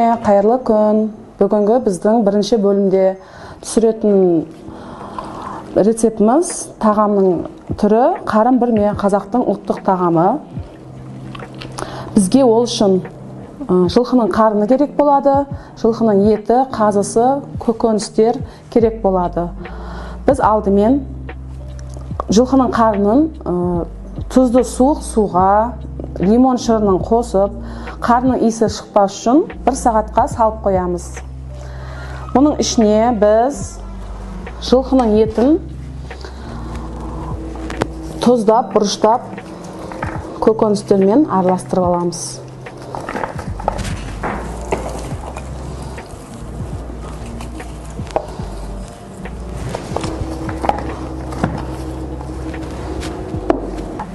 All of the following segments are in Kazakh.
Қайырлы күн. Бүгінгі біздің бірінші бөлімде түсіретін рецептіміз тағамның түрі қарын бүрме, қазақтың ұлттық тағамы. Бізге ол үшін жылқының қарны керек болады, жылқының еті, қазысы, көкөністер керек болады. Біз алдымен жылқының қарнын тұзды суық суға лимон шырынын қосып, қарнның иісі шықпас үшін бір сағатқа салып қоямыз. Бұның ішіне біз жылқының етін тұздап, бұрыштап, көкөністермен араластырып аламыз.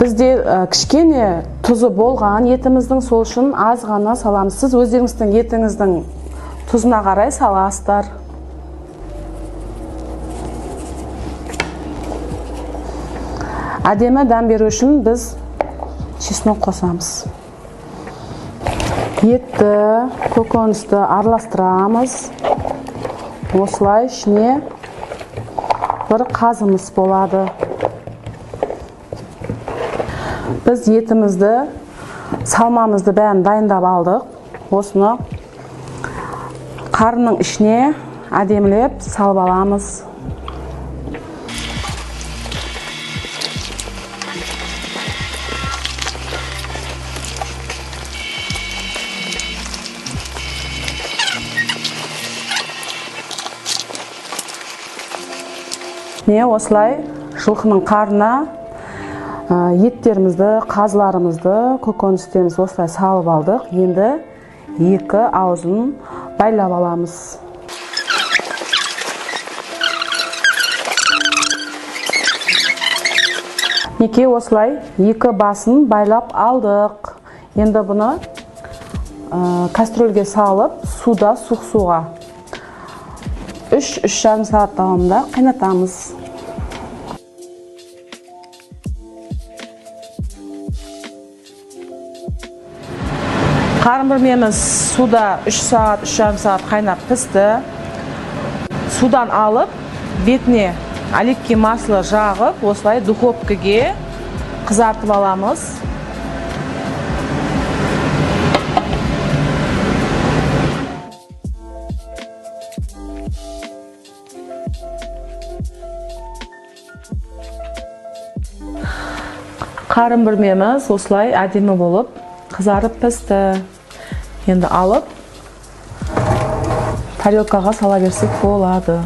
Бізде кішкене тұзы болған етіміздің, сол үшін аз ғана саламыз. Сіз өздеріңіздің етіңіздің тұзына қарай саласыздар. Әдемі дәм беру үшін біз чеснок қосамыз. Етті, көкөністі араластырамыз. Осылай ішіне бір қазымыз болады. Біз етімізді, салмамызды бәрін дайындап алдық. Осыны қарынның ішіне әдемілеп салып аламыз. Міне осылай жылқының қарнына еттерімізді, қазыларымызды, көкөністерімізді осылай салып алдық. Енді екі аузын байлап аламыз. Мінекей осылай екі басын байлап алдық. Енді бұны кастрөлге салып, суда, суық суға 3-3,5 сағат давамында қайнатамыз. Қарын бүрмеміз суда 3 сағат, 3,5 сағат қайнап пісті. Судан алып, бетіне оливки масло жағып, осылай духовкаге қызартып аламыз. Қарын бүрмеміз осылай әдемі болып қызарып пісті. Енді алып тарелкаға сала берсек болады.